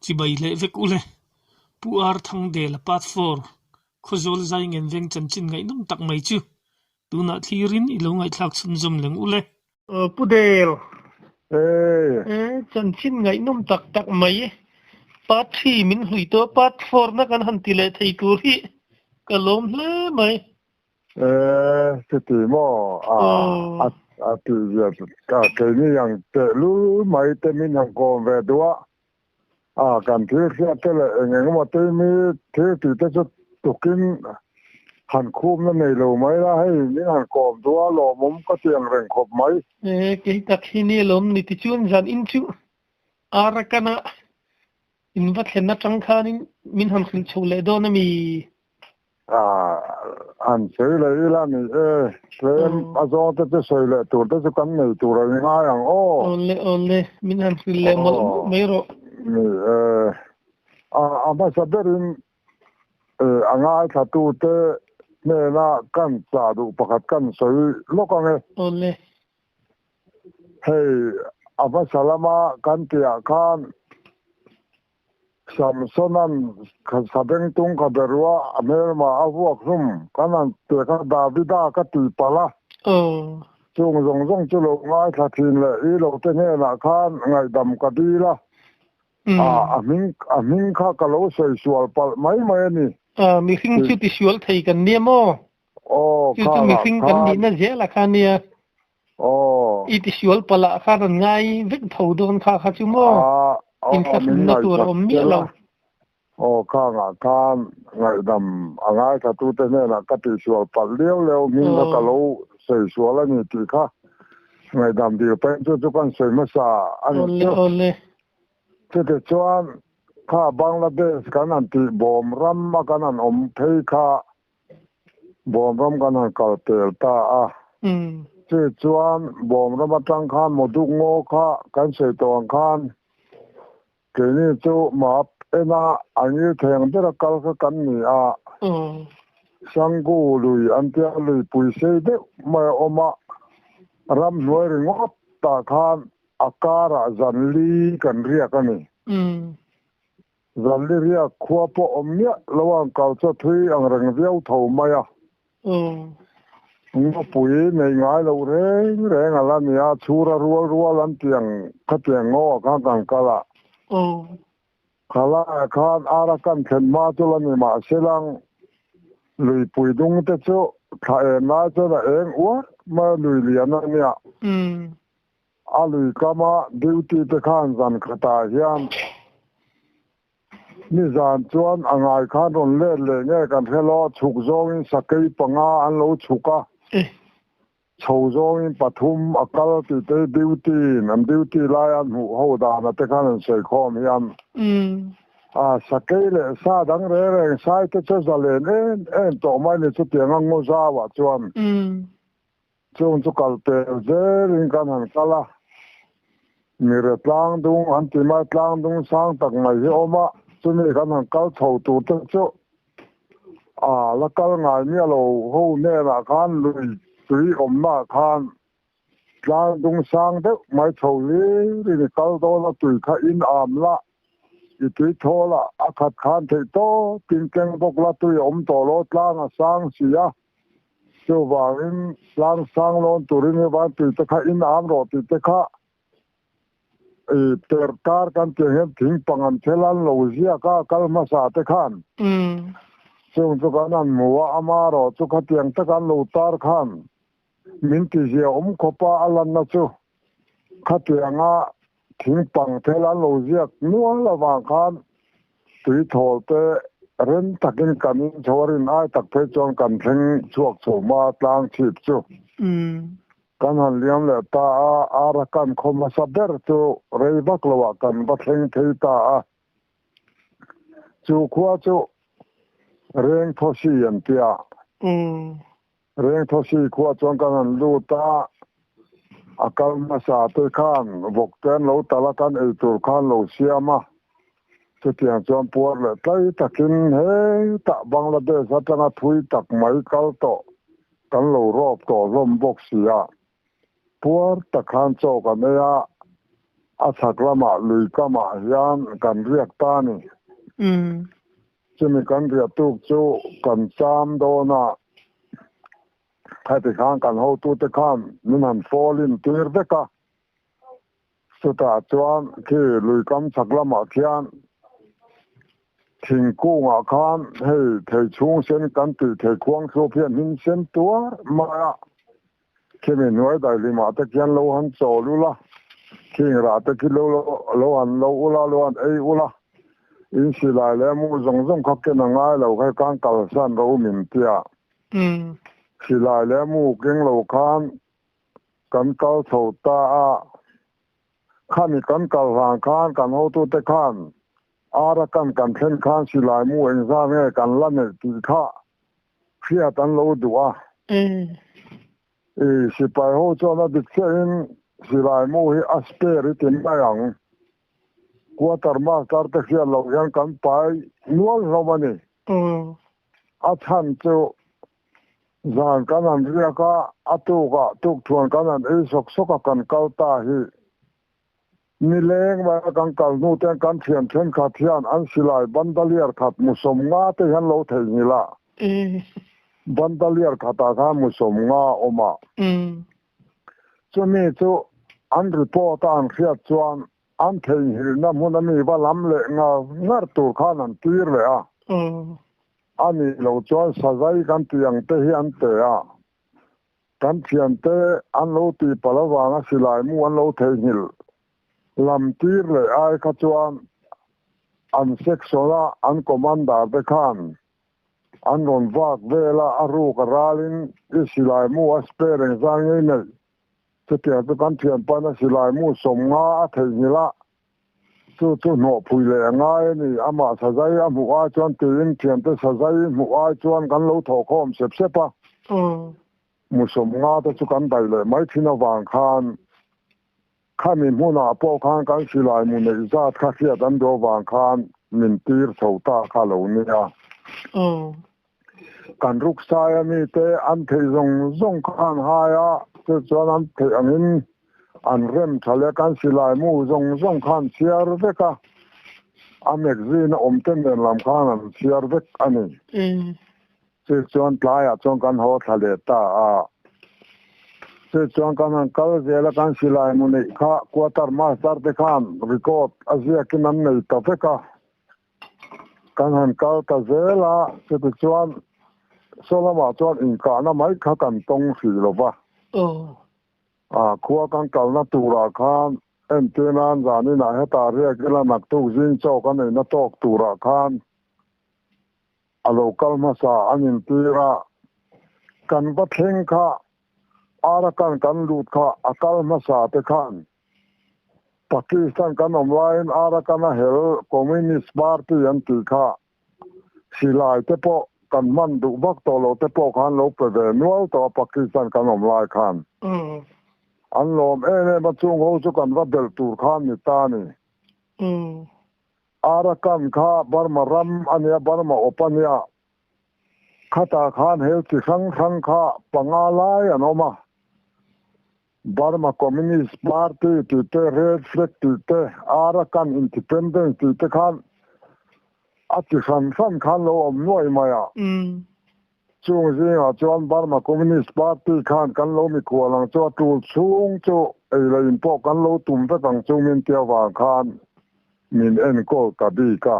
Chibai leh vek u le. Pu Ar Thangdela Part Four, Khawzawl Zaingen veng chanchin ngaihnawm tak mai chu tunah thlirin i lo ngaihthlak chhunzawm leng u le. Pu Del, chanchin ngaihnawm tak tak mai Part Three min hlui tawh a, Part Four na kan han ti leh thei tur hi ka lawm hle mai. E, chuti maw? A, a, a tih zia ka keini ang tehlul mai te min han kawm ve duh a. A, kan thil hriat te leh eng eng emaw te mi thil tih te chu tukin han khumna nei lo mai la, hei min han kawm duh a, lawmawm ka ti ang reng khawp mai. E, kei tak hi ni lawm ni tichuan zan in chu Arakan-a in va thlen atang khanin min han hrilh chho leh dawn a mi? An sawi leh ila ni e, tlem a zawng te chu sawi leh tur te chu kan nei tur a ni ngai ang aw. Awle awle, min han hrilh leh mawlh mawlh mai rawh. Ni e, a hmasa berin a ngaithla tute hnena kan chah duh pakhat kan sawi lawk ang e. Awle. Hei a hmasa lama kan tihah khan Samsona'n sabengtung ka be ruah a hmelma a vuak hlum kan han pe kha Davida ka ti palh a. Chung zawng zawng chu lo ngaithla thin leh i lo te hnenah khan ngaihdam ka dil a, a hming a hming kha ka lo sawi sual palh mai mai a ni. Mihring chu tisual thei kan nia maw? Aw, Chu chu mihring kan nihna zel a kha nia. Aw. I tisual palh ah khan an ngai vek tho dawn kha kha chu maw? Aw, Inthlahrunna tur a awm miah lo. Aw, khangah khan ngaihdam a ngaithlatute hnenah ka tihsual palh liau liau hming kha ka lo sawi sual a ni tih kha ngaihdam dil pahin chu chu kan sawi hmasa a ni chu. Awle, awle. Chutichuan kha Bangladesh kan han tih bawm ram a kan han awm phei kha Bawmram kan han kal pel ta a. Chu chuan Bawmram atang khan Mawduk ngaw kha kan sawi tawh ang khan keini chu map ena a ngil thei ang bera kal kha kan ni a. Sangu lui an tia luipui sei deuh mai a awm a, ramhnuai ringawt tah khan a karah zan li kan riak a ni. Zanliriak khua pawh awm miah lo ang kal chaw thui ang reng viau tho mai a. Ngawpui nei ngai loh reng reng a la ni a, chhura rual rual an ti ang khatiang ngaw ah khan kan kal a. Khalaiah khan ara kan thlen hma chu la ni mah selang luipui dung te chu thla en lai chuan a eng uar mai a lui lian a nia. A lui kama duty te khan zan khatah hian nizan chuan a ngai khan rawn let leh nge kan hre lo, chhuk zawngin sakei panga an lo chhuk a, chho zawngin pathum a kal tih te hi duty in an duty lai an hmuh ho dana te khan an sawi khawm hian a sakei leh sa dang reng reng sai te chu zalen em em tawh mai ni chutiang a ngaw zauah chuan. Chung chu kal pel zelin kan han kal a, Mire tlang dung an ti mai, tlang dung sang tak mai hi awm a, chumi kan han kal chho tur te chu a la kal ngai miah lo ho hnenah khan lui tui awmnaah khan tlang dung sang deuh mai chho hlirin i kal dawn a, tui kha in am la, i tui thawl a, a khat khan theih tawpin keng bawk la, tui a awm tawh lo, tlang a sang si a. Chuvangin tlang sang lawn turin hi van tui te kha in am rawh tih te kha i per kar kan tih ang hian thing pang an thel an lo ziak a kal hmasa te khan chung chu kan han hmu a, ama erawh chu khatiang taka an lo tar khan min ti zia awm khawp a, a lanna chu khatianga thing pang thel an lo ziak nual avang khan Tui thawl te rem takin kan in chho a rin ai tak phei chuan kan thleng chhuak chho hma tlang chhip chu kan han liam leh ta a, Arakan khaw hmasa ber chu rei vak lo ah kan va thleng phei ta a, chu khua chu Rengthawsi an ti a. Rengthawsi khua chuan kan han lut a, a kal hmasa te khan vawk te an lo talh a, kan eitur kha an lo siam a. Chutiang chuan puar leh tlai takin hetah Bangladesh atanga thui tak mai kal tawh kan lo rawp tawh hlawm bawk si a, puar tak khan chaw kan ei a. A chhak lamah lui kamah hian kan riak ta a ni. Chumi kan riah tuk chu kan cham dawn a, heti khan kan hotute khan min han fall in tir vek a. Chutah chuan khi lui kam chhak lamah khian thingkungah khan hei thei chhung sen kan tih thei khuang thluap hian hmin sen tuar mai a. Khimi hnuai daihlimah te khian lo han chawl ula, khing rah te khi lo lo han lo ula, lo han ei ula, in silai leh mu zawng zawng kha ken a ngai lo kha khan kalsan ro min tia. Silai leh mu keng lo khan kan kal chho ta a, khami kan kal hlan khan kan hotute khan Arakan kan thlen khan silai mu engzat nge kan la neih tih kha hriat an lo duh a. I sipai ho chuan a dik chiahin silai mu hi a spare i ti mai ang. Quarter master te hriat loh hian kan pai nual hlawm a ni. A chhan chu zan kan han riak a, a tukah tukthuan kan han ei sawk sawk a kan kal ta hi. Nileng maia kan kal hnu ten kan thian thenkhat hian an silai bandalier khat mu sawmnga te hian lo theihnghilh a. Bandalier khatah khan mu sawmnga a awm a. Chumi chu an report a an hriat chuan an theihnghilhna hmun a mi va lam leh ngar ngar tur khan an tir leh a. A nih loh chuan sazai kan tih ang te hi an pe a. Kan thiante an lo tih palh avanga silai mu an lo theihnghilh lam tir leh ai kha chuan an section a an commander te khan an rawn vak vel a, a ruk a ralin i silai mu a spare engzan ngei neih chutiang chu kan thianpa'n a silai mu 50 a theihnghilh a, Chu chu hnawhpui leh a ngai a ni. Amah sazai a hmuh ai chuan tiin thiante sazai hmuh ai chuan kan lo thawhkhawm sep sep a. Mu 50 te chu kan daih leh mai thin avang khan khami hmunah pawh khan kan silai mu neih zat kha hriat an duh avang khan min tir chho ta kha lo nia. Kan ruksai a mite an theih zawng zawng khan hai a, chu chuan an theih angin an rem tha leh kan silai mu zawng zawng khan chhiar vek a, a magazine a awm te nen lam khan an chhiar vek a ni. Chu chuan tlaiah chuan kan haw thla leh ta a, chu chuan kan han kal zel a, kan silai mu neih kha quarter master te khan record a ziakin an nei ta vek a. Kan han kal ta zel a, chutichuan saw lamah chuan inkahna mai kha kan tawng hrih lo va. A khua kan kalna turah khan entir nan zaninah hetah riak ila naktuk zing chaw kan eina tawk turah khan a lo kal hmasa an intir a. Kan va thleng kha Arakan kan lut kha a kal hmasa te khan Pakistan kan awm laiin Arakan a hel Communist Party an tih kha silai te pawh kan hman duh vak tawh lo te pawh khan lo pe ve nual tawh a Pakistan kan awm lai khan. An lawm em em a chung ho chu kan va belh tur khan ni ta a ni. Arakan kha Burma ram a nia Burma awp a nia khatah khan hel chi hrang hrang kha panga lai an awm a. Burma Communist Party tih te, Red Flag tih te, Arakan Independence tih te khan a chi hran hran khan lo awm nuai mai a. Chung zingah chuan Burma Communist Party khan kan lo mikhual ang chu a tul chhung chu ei leh in pawh kan lo tum vek ang chu min tia vang khan min enkawl ta bik a.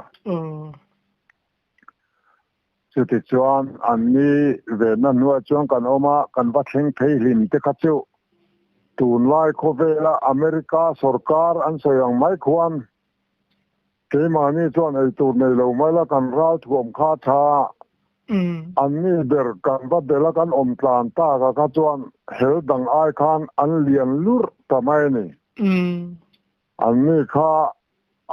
Chutichuan anni venna hnuaiah chuan kan awm a, kan va thleng phei hlim te kha chu tunlai khawvela America sorkar an sawi ang mai khuan keimahni chuan eitur nei lo mai la kan ralthuam kha tha anni ber kan va bela kan awm tlan tak a kha chuan hel dang ai khan an lian lurh ta mai a ni. Anni kha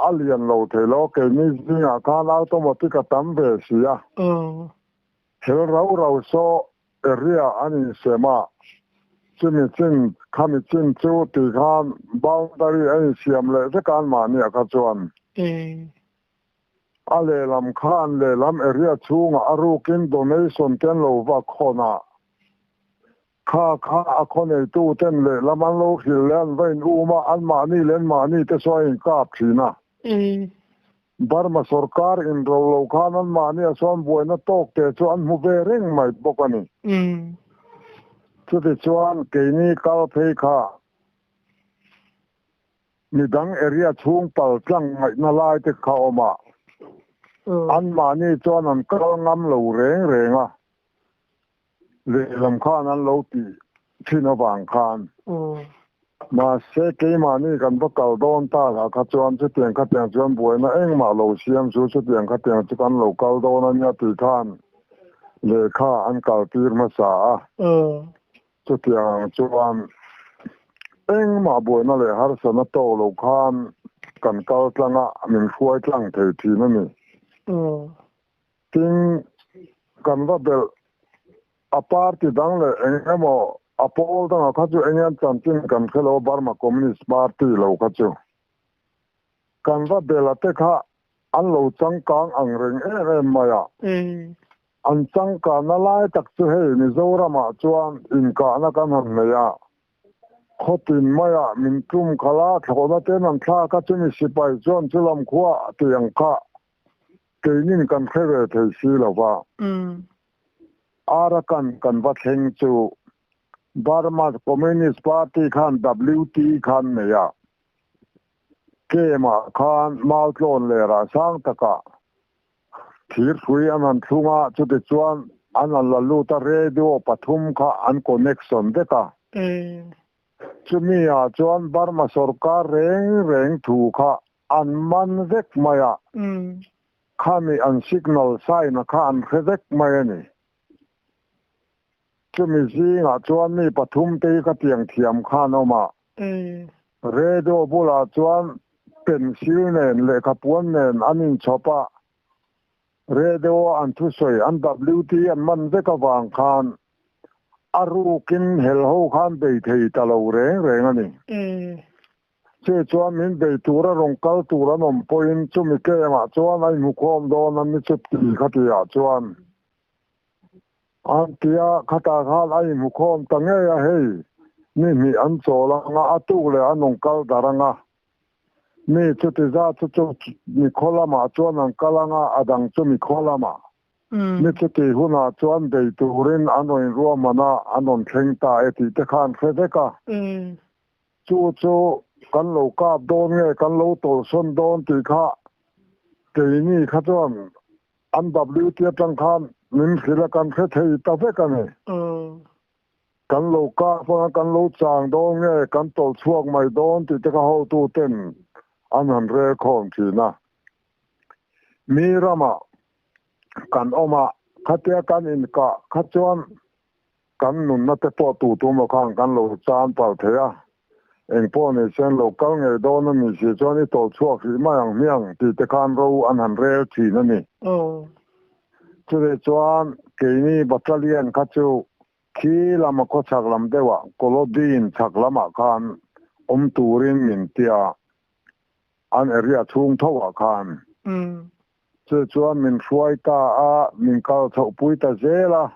a lian lo thei lo, keini zingah khan automatic a tam ve si a. Thil rau rau saw area an insem a, chumi chin khami chin chu ti khan boundary a insiam leh vek a anmahniah kha chuan. A lehlam khan lehlam area chhungah a rukin donation te an lo va khawn a. Kha kha a khaw neitu ten lehlam an lo hrilh leh an va in um a, anmahni leh anmahni te saw a inkap thin a. Burma sorkar inro lo khan anmahni a sawn buaina tawk te chu an hmu ve reng mai bawk a ni. Chutichuan keini kal phei kha midang area chhung pal tlang ngaihna lai te kha awm a, anmahni chuan an kal ngam lo reng reng a. Lehlam khan an lo tih thin avang khan. Mahse keimahni kan va kal dawn ta lah kha chuan chutiang khatiang chuan buaina engmah lo siam chu chutiang khatiang chu kan lo kal dawn a nia tih khan lehkha an kaltir hmasa a. Chutiang ang chuan engmah buaina leh harsatna tawk lo khan kan kal tlang a, min hruai tlang thei thin a ni. Tin, kan va belh a party dang leh eng emaw a pawl dangah kha chu eng an chanchin kan hre lo Burma Communist Party lo kha chu. Kan va belh a te kha an lo changkang ang reng em em mai a. An changkanna lai tak chu hei Mizoramah chuan inkahna kan han nei a. Khawtin maiah min tum khalh a, thlawhna ten an thlak a, chumi sipai chuan chulam khua tiang kha Keinin kan hre ve thei si lo va. Arakan kan va thleng chu Burma Communist Party khan WT khan nei a, Camp-ah khan Mautlawn lerah sang takah thirhrui an han thlung a, chutichuan an han la lut a, radio pathum kha an connection vek a. Chumi ah chuan Burma sorkar reng reng thu kha an man vek mai a, khami an signal sign a kha an hre vek mai a ni. Chumi zingah chuan mi pathum te hi ka tiang thiam khan awm a, radio bulah chuan pencil nen lehkha puan nen an inchhawp a, radio a an thusawi an WT an man vek avang khan a rukin helho khan bei thei ta lo reng reng a ni. Chu chuan min bei tura rawn kal tur an awm pawhin chumi kemah chuan a inhmukhawm dawn a ni chu ti kha tihah chuan an ti a, khatah khan a inhmukhawm ta ngei a, hei ni hnih an chawl anga a tuk leh an rawn kal darh anga mi chuti zat chu chu mikhaw lamah chuan an kal anga a dang chu mikhaw lamah mi chuti hunah chuan bei turin an rawn inruahman a, an rawn thleng ta e tih te kha an hre vek a. Chu chu kan lo kap dawn nge kan lo tawlhsawn dawn tih kha keini kha chuan an WT atang khan min hrilh a kan hre thei ta vek a ni. Kan lo kap anga kan lo chang dawn nge kan tawlh chhuak mai dawn tih te kha hotu ten an han rel khawm thin a. Mi ramah kan awm a, khatia kan inkah kha chuan Kan nunna te pawh tu tu maw khan kan lo chan palh thei a, eng pawh ni sen lo kal ngei dawn a ni si chuan i tawlh chhuak hrih mai ang hmiang tih te khan ro an han rel thin a ni. Chutih chuan keini battalion kha chu khi lama khaw chhak lam deuhah Kolodin chhak lamah khan awm turin min tia an area chhung thoah khan. Chu chuan min hruai ta a, min kal chhohpui ta zel a.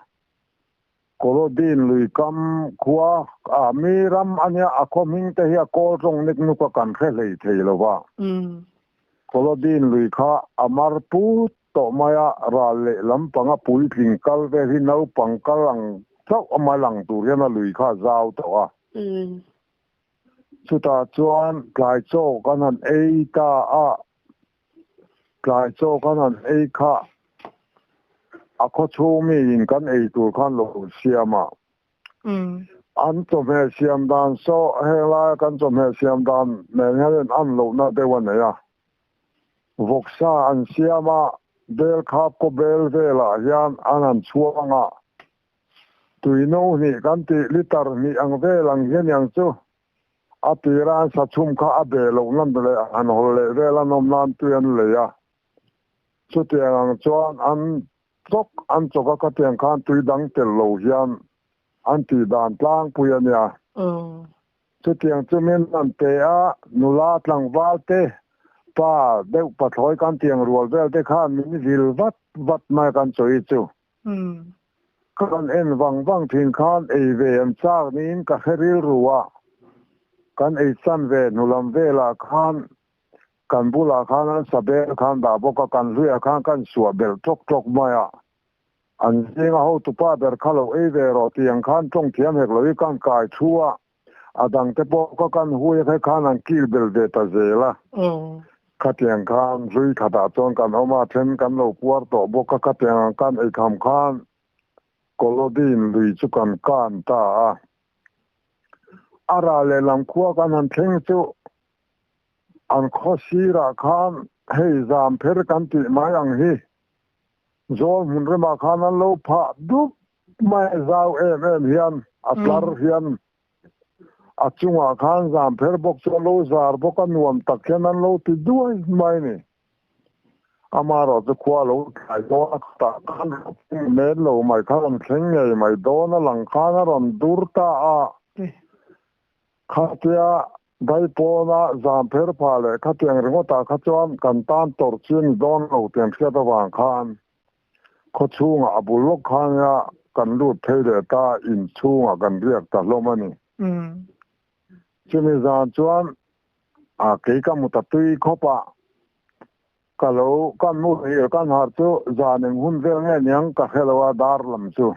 Kolodin lui kam khua ah mi ram a nia a khaw hming te hi a kawl tawng nek nuk a kan hre hlei thei lo va. Kolodin lui kha a mar put tawh mai a, ral leh lampang a puitling kal vel hi naupang kal ang chauh a mai lang tur hian a lui kha a zau tawh a. Chutah chuan tlai chaw kan han ei ta a, Tlai chaw kan han ei kha a khaw chhung miin kan ei tur khan lo siam a. An chawhmeh siam dan saw heng laia kan chawhmeh siam dan nen hian in an lohna deuh a nei a. Vawksa an siam a, bel khap kaw bel velah hian an han chhuang a. Tui no hnih kan tih liter hnih ang vel ang hian iang chu A tira an sa chhum kha a beh loh nan leh han hawl leh vel an awm nan tui an lei a. Chutiang ang chuan an chawk an chawk a khatiang khan tui dang tel lo hian an tih dan tlangpui a nia. Chutiang chu min an pe a, nula tlangval te, pa deuh pathlawi kan tiang rual vel te khan min vil vat vat mai a kan chawi chu. Kan en vang vang thin khan ei ve an chak niin ka hre rilru a, kan ei chan ve hnulam velah khan kan bulah khan an sa bel khan dah bawk a, kan hluiah khan kan suah belh tawk tawk mai a. An zinga hotupa ber kha lo ei ve rawh tih ang khan tawng thiam hek lo i kan kai thu a, a dangte pawh ka kan hui a khe khan an kil bel ve ta zel a. Khatiang khan hlui khatah chuan kan awm a, then kan lo puar tawh bawk a, khatiang ang kan eikham khan Kolodin lui chu kan kan ta a. A ral lehlam khua kan han thleng chu an khaw sirah khan hei zam pher kan tih mai ang hi zawl hmun remah khan an lo phah dup mai a, zau em em hian a tlar hian a chungah khan zam pher bawk chu a lo zar bawk a, nuam tak hian an lo ti duai mai ni. Amaherawh chu khua lo tlai dawn a khatah khan rawh pum men lo mai kha rawn thleng ngei mai dawn a lang khan a rawn dur ta a. Khatia daipawna zam pher pha leh khatiang ringawtah kha chuan kan tan tawrh chi a ni dawn lo tih an hriat avang khan khawchhungah a bul lawk khan nia kan lut phei leh ta inchhungah kan riak ta hlawm a ni. Chumi zan chuan a kei ka mu ta tui khawp a, ka lo kan mu hil kan har chu zan eng hun vel nge niang ka hre lo a dar lam chu.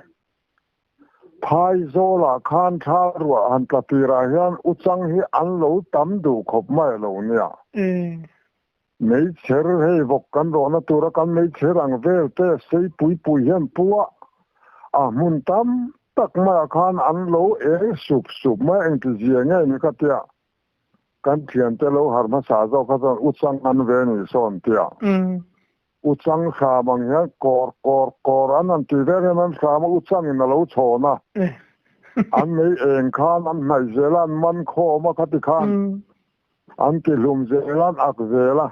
Phaizawlah khan thla ruah han tla tirah hian uchang hi an lo tam duh khawp mai a lo nia. Meichher hei vawk kan rawhna tura kan meichher ang vel te sei pui pui hian pu a, a hmun tam tak maiah khan an lo eng sup sup mai a, engti zia nge ni ka tia kan thiante lo har hmasa zawk kha chuan uchang an ve ni sawn tia. Uchang hram ang hian kawr kawr kawr an han ti vel hian an hram a, uchangin a lo chhawn a, an mei eng khan an hnaih zel a, an man khawm a khati khan. An ti hlum zel an ak zel a.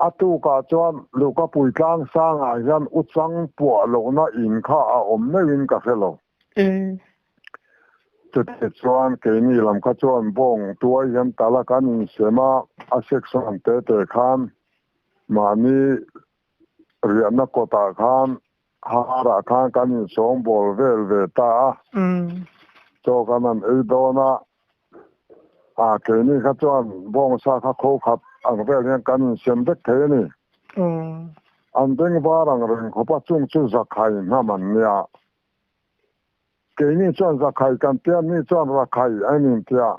A tukah chuan Lukapui tlang sangah hian uchang puah lohna in kha a awm meuhin ka hre lo. Chutih chuan keini lam kha chuan bawng tuai hian tala kan insem a, a section te te khan mahni riahna kawtah khan harah khan kan insawng bawl vel ve ta a. Chaw kan han ei dawn a, a keini kha chuan bawngsa kha kho khat ang vel hian kan insem vek thei a ni. An beng var ang reng khawp a, chung chu zakhai hnam an nia. Keini chuan zakhai kan tia, mi chuan rakhai an intia.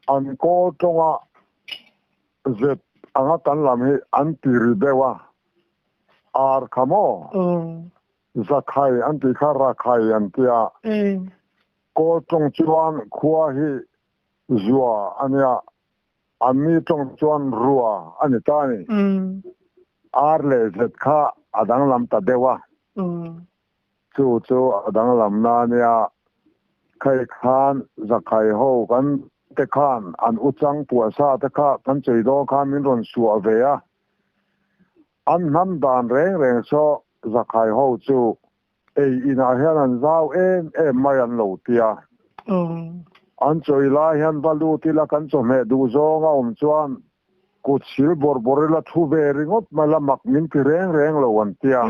An kawl tawnga zet anga kan lam hi an ti ri deuh a, ar kha maw? Zakhai an tih kha rakhai an tia. Kawl tawng chuan khua hi zua a nia, anni tawng chuan rua a ni ta a ni. Ar leh zet kha a danglam ta deuh a. Chu chu a danglamna a nia. Khai khan Zakhai ho kan te khan an uchang puahsa te kha kan chei dawn khan min rawn suah ve a. An hnam dan reng reng saw Zakhai ho chu Ei inah hian an zau em em mai an lo ti a. An chawi lai hian va lut ila kan chawhmeh duh zawng a awm chuan kut sil bawrh bawrh ila thu ve ringawt mai la mak min ti reng reng lo an ti a.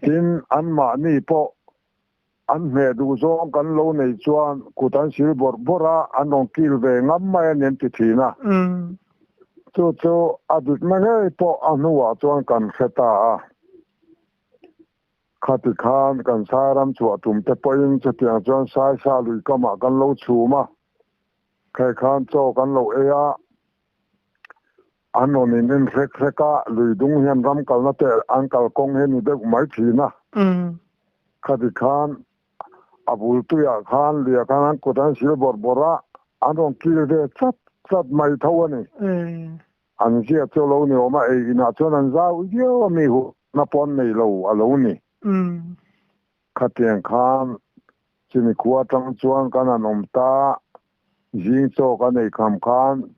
Tin, anmahni pawh an hmeh duh zawng kan lo nei chuan kut an sil bawrh bawrh a, an rawn kil ve ngam mai a ni an ti thin a. Chu chu a dikna ngei pawh a hnuah chuan kan hre ta a. Khati khan kan sai ram chhuah tum te pawhin chutiang chuan sai sa lui kamah kan lo chhum a, khai khan chaw kan lo ei a, an rawn in en hrek hrek a, lui dung hian ram kalna te an kalkawng hi a ni deuh mai thin a. Khati khan a bul tuiah khan luiah khan an kut an sil bawrh bawrh a, an rawn kil ve chat chat mai tho a ni. An zia chu a lo ni awm a, ei inah chuan an zau viau a, mi huhna pawh an nei lo a lo ni. Khatiang khan chumi khua atang chuan kan han awm ta, zing chaw kan ei kham khan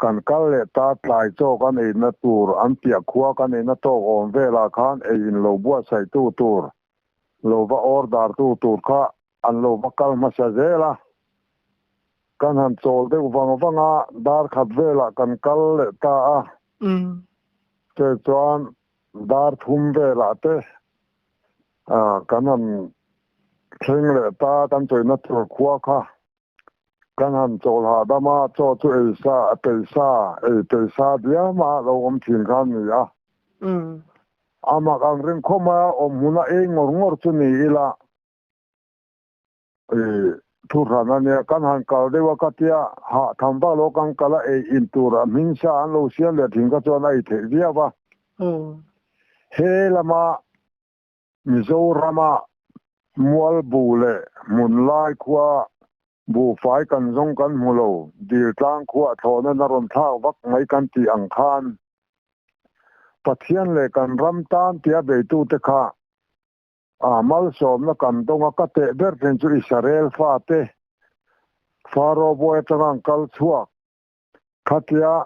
kan kal leh ta, tlai chaw kan eina tur an piah khua kan eina tawk awm velah khan ei in lo buatsaihtu tur, lo va order tu tur kha An lo va kal hmasa zel a, kan han chawl deuh vang vang a, dar khat velah kan kal leh ta a. Che chuan dar thum velah te Kan han thleng leh ta kan chawina tur khua kha kan han chawl hahdam a, chaw chu ei sa peih sa ei peih sa diam a lo awm thin kha a ni a. A mak ang ring khawp mai a, awm hmuna ei ngawr ngawr chu ni ila. Thu hran a nia, kan han kal deuh a ka tia, hah tham vak lo kan kal a ei in tur a hming sa an lo siam leh thin kha chuan a ei theih viau a. He lama Mizorama Mualbu leh Hmunlai khua buhfai kan zawng kan hmu lo, Diltlang khua thlawhna na rawn thlak vak mai kan tih ang khan Pathian leh kan ram tan tia beitute kha A malsawmna kan dawng a, ka teh ber thin chu Israel fate Faro bawi atanga an kal chhuak khatia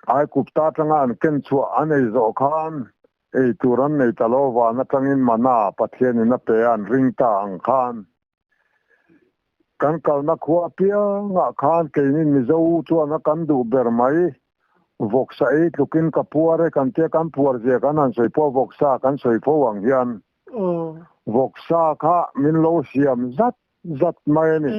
Aigupta atanga an ken chhuah an ei zawh khan ei tur an nei ta lo van atangin mana Pathianin a pe a an ring ta ang khan kan kalna khua apiangah khan keini Mizo chuan a kan duh ber mai. Vawksa ei tlukin ka puar e kan tia kan puar zia kan han sawi pawh vawksa kan sawi fo ang hian vawksa kha min lo siam zat zat mai a ni.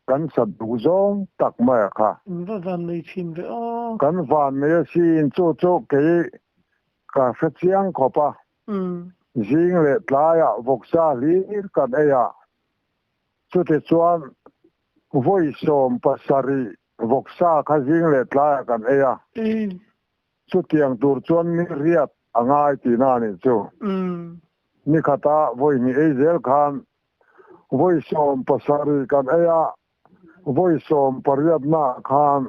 Kan sa duh zawng tak mai a kha. In va van nei thin ve aw. Kan van nei a siin chu chu kei ka hre chiang khawp a. Zing leh tlaiah vawksa hlir kan ei a. Chutichuan vawi 70 Vawksa kha zing leh tlaiah kan ei a, chutiang tur chuan ni riat a ngai tihna a nih chu. Ni khata vawi hnih ei zel khan vawi 70 kan ei a, vawi sawmpariatnaah khan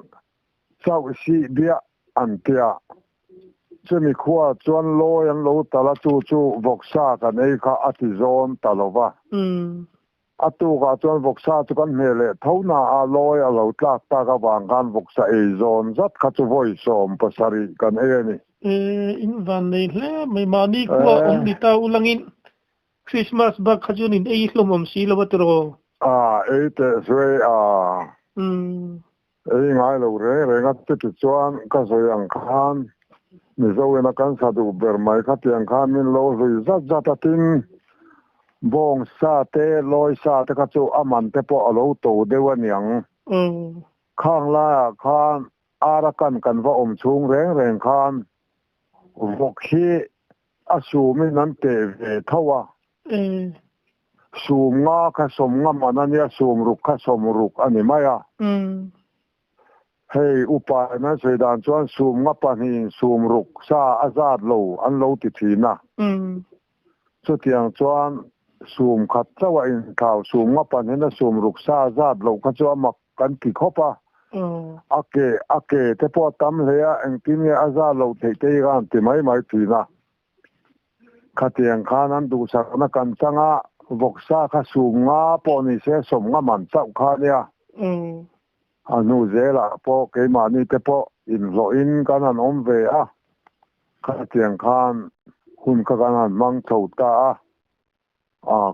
chauh sih biah an ti a. Chumi khuaah chuan lawi an lo tal a, chu chu vawksa kan ei kha a ti zawn ta lo va. A tukah chuan vawksa chu kan hmeh leh tho na a, lawi a lo tlak tak avang khan vawksa ei zawn zat kha chu vawi 70 kan ei a ni. E, in van nei hle mai, mahni khua awm ni ta ulangin Christmas bak kha chuan in ei hlawm awm si lo a tiraw? A, ei teh suai a. Ei ngai lo reng reng a, chuti chuan ka sawi ang khan Mizo ina kan sa duh ber mai kha tiang khan min lo hlui zat zat a, tin bawng sa te lawi sa te kha chu a man te pawh a lo to deuh a niang. Khang laiah khan Arakan kan va awm chhung reng reng khan vawk hi a sumin an teh ve tho a. 50 kha 50 man a nia, 60 kha 60 a ni mai a. Hei upa in an sawi dan chuan 50 pahnihin 60 sa a zat lo an lo ti thin a. Chutiang chuan 10 chauh a inthlau, 50 pahnihin a 60 sa a zat loh kha chu a mak kan ti khawp a. A ke a ke te pawh a tam hle a, engtin nge a zat loh theih te hi kha an ti mai mai thin a. Khatiang khan an duhsakna kan chang a, vawksa kha 50 pawh ni se 50 man chauh kha a nia. A hnu zelah pawh keimahni te pawh inhlawhin kan han awm ve a, khatiang khan hun kha kan han hmang chho ta a,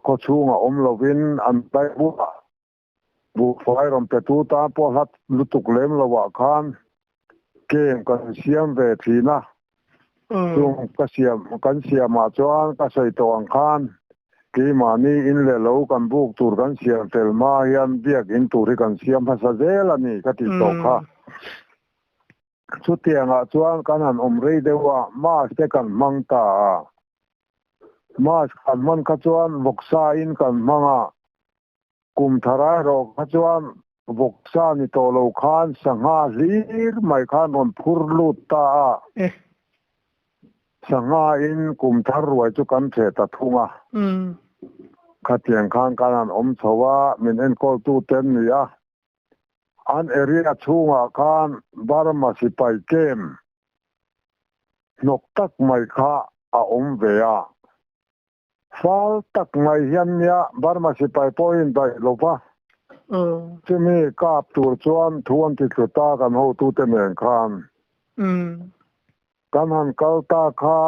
khawchhungah awm lovin an pai bulah Buhfai rawn petu tan pawh hlat lutuk lem loah khan game kan siam ve thin a, chung ka siam kan siamah chuan ka sawi tawh ang khan keimahni in leh lo kan buk tur kan siam fel hma hian biak in tur hi kan siam hmasa zel a ni ka tih tawh kha. Chutiangah chuan kan han awm rei deuh a, mask te kan hmang ta a, mask kan hman kha chuan vawksa in kan hmang a, Kum thar erawh kha chuan vawksa ni tawh lo khan sangha hlir mai khan rawn phur lut ta a. Sangha in kum thar ruai chu kan theh ta thung a. Khatiang khan kan han awm chho a, min enkawltu te an ni a. An area chhungah khan Burma sipai camp hnawk tak mai kha a awm ve a. Fal tak mai hian nia Burma sipai pawhin daih lo va, chumi kap tur chuan thu an ti tlu ta kan hotute nen khan. Kan han kal ta kha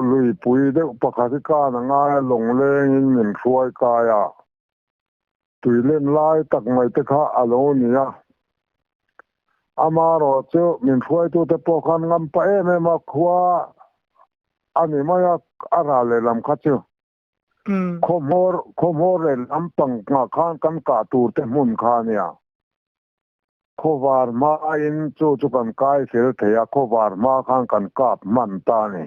luipui deuh pakhat hi kan a ngai a, lawnglengin min hruai kai a, tuilen lai tak mai te kha a lo ni a. Amaherawhchu min hruaitute pawh khan ngam pah em em a, khua. a ni mai a, a ral lehlam kha chu. Khawhmawr khawhmawr lehlam pangah khan kan kah tur te hmun kha a nia. Khawvar hmain chu chu kan kai fel thei a, khawvar hma khan kan kap hman ta a ni.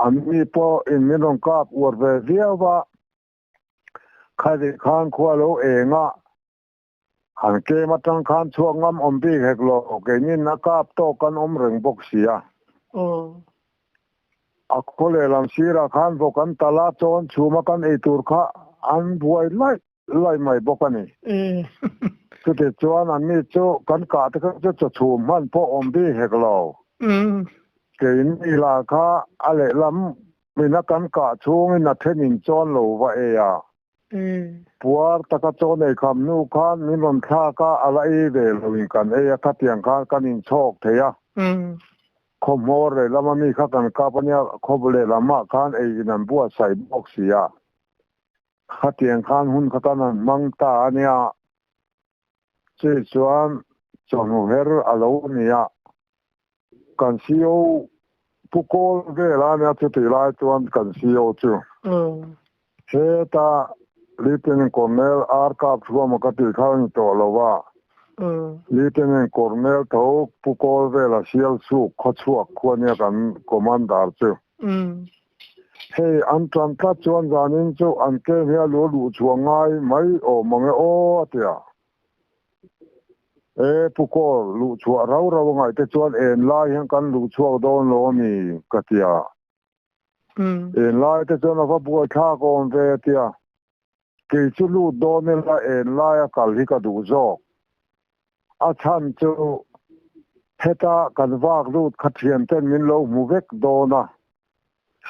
An mi pawh in min rawn kap uar ve viau a, khati khan khua lo eng a, han kem atang khan chhuak ngam awm bik hek lo, keinin a kap tawk kan awm reng bawk si a. A khaw lehlam sirah khan vawk an tal a, chawn chhuma kan ei tur kha an buai laih laih mai bawk a ni. Chuti chuan anni chu kan kah te kha chu chaw chhum hman pawh awm bik hek lo. Keini lah kha a lehlam Mina kan kah chhungin a thenin chuan lo va ei a. Puar taka chaw nei kham hnu khan min rawn thlak a, a la ei ve loin kan ei a, khatiang khan kan inchhawk thei a. Khawhmawr lehlam a mi kha kan kap a nia, khaw lehlamah khan ei in an buatsaih bawk si a. Khatiang khan hun kha kan han hmang ta a nia. Chei chuan chawhnu her a lo ni a. Kan CO Pu Kawl vel a nia chutih lai chuan kan CO chu heta Lieutenant Colonel R Kapthuama ka tih kha a ni tawh lo a, Lieutenant Colonel tho Pu Kawl vela Sialsuk khawchhuak khu a nia kan Commander chu. Hei an tan tlat chuan zanin chu an kem hi a lu luh chhuah ngai mai awm ang e aw a ti a. E Pu Kawl, luh chhuah rau rau a ngaih te chuan en lai hian kan luh chhuak dawn lo a mi ka ti a. En lai te chuan a va buai thlak awm ve a ti a. Kei chu lut dawn ila en laia kal hi ka duh zawk. A chhan chu heta kan vak lut kha thian ten min lo hmu vek dawn a.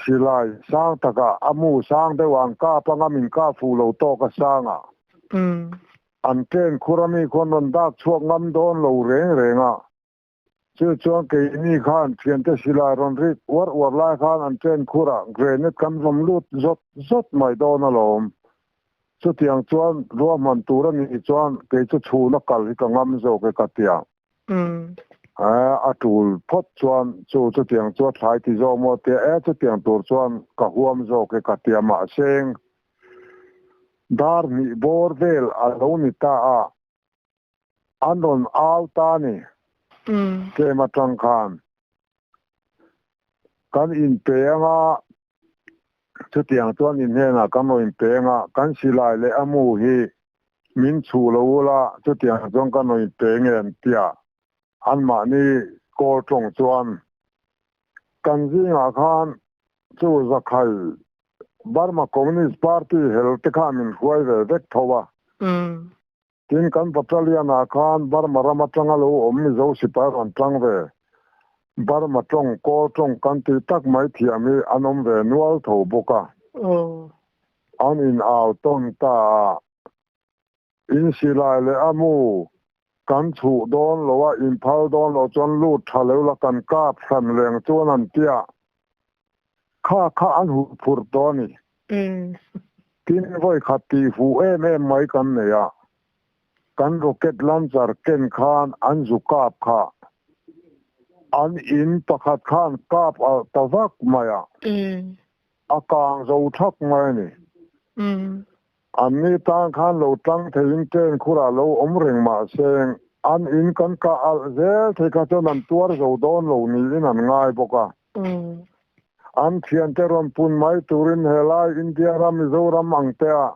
Silai sang takah a mu sang deuh ang kap anga min kap fuh lo tawk a sang a. An ken khur ami khuan rawn dak chhuak ngam dawn lo reng reng a. Chu chuan keini khan thiante silai rawn rik uar uar lai khan an chen khurah grenade kan vawm lut zawt zawt mai dawn alawm. Chutiang chuan ruahman tur a nih chuan kei chu chhuna kal hi ka ngam zawk e ka tia. A tul phawt chuan chu chutiang chu a thlai ti zawk maw tia e chutiang tur chuan ka huam zawk e ka tia mahse dar hnih bawr vel a lo ni ta a. An rawn au ta ni. Tlem atang khan kan inpe anga chutiang chuan in hnenah kan rawn inpe anga kan silai leh a mu hi min chhuh lo ula chutiang chuan kan rawn inpe nge an tia anmahni kawl tawng chuan kan zingah khan chu Zakhai Burma Communist Party hel te khan min hruai ve vek tho a. Tin, kan battalion ah khan Burma ram atanga lo awm Mizo sipai rawn tlang ve, Burma tawng, Kawl tawng kan tih tak mai thiam hi an awm ve nual tho bawk a. An in au tawn ta a, in silai leh a mu kan chhuh dawn lo a, in phal dawn lo chuan lut tha lo la kan kap hran reng chuan an tia. Kha kha an huh phurh tawh a ni. Tin vawi khat tih fuh em em mai kan nei a, kan rocket launcher ken khan an zu kap kha an in pakhat khan kap alh ta vak mai a, a kang zo thak mai a ni. Anni tan khan lo tlang theiin train khurah lo awm reng mahse an in kan kah alh zel thei kha chuan an tuar zo dawn lo niin an ngai bawk a. An thiante rawn pun mai turin helai India ram Mizoram ang te ah